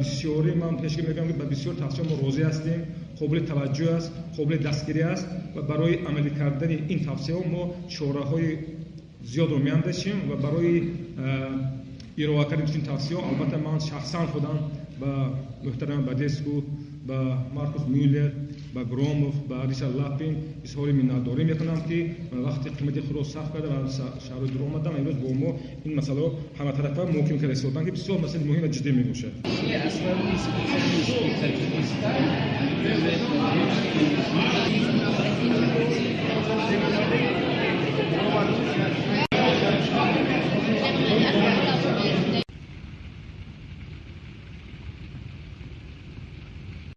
Бисёрӣ ман пешгӣ мегӯям, ки ба бисёр тавсияҳо мо розӣ ҳастем, қобили таваҷҷӯҳ аст, қобили дастгирӣ аст ва барои амалӣ кардани ин тавсияҳо мо чораҳои зиёдро меандешем ва барои ироа кардани чунин тавсияҳо, албатта, ман шахсан худам ба муҳтарам Бадеску, ба Маркус Мюллер, ба Громов, ба Ричард Лапин изҳори миннатдорӣ мекунам, ки вақти қимати худро сарф карда ва шаҳри дур омадан ва имрӯз бо мо ин масъаларо ҳаматарафа муҳокима карда истоданд, ки бисёр масъалаи муҳим ва ҷиддӣ мебошад. Все основные специалисты Таджикистана.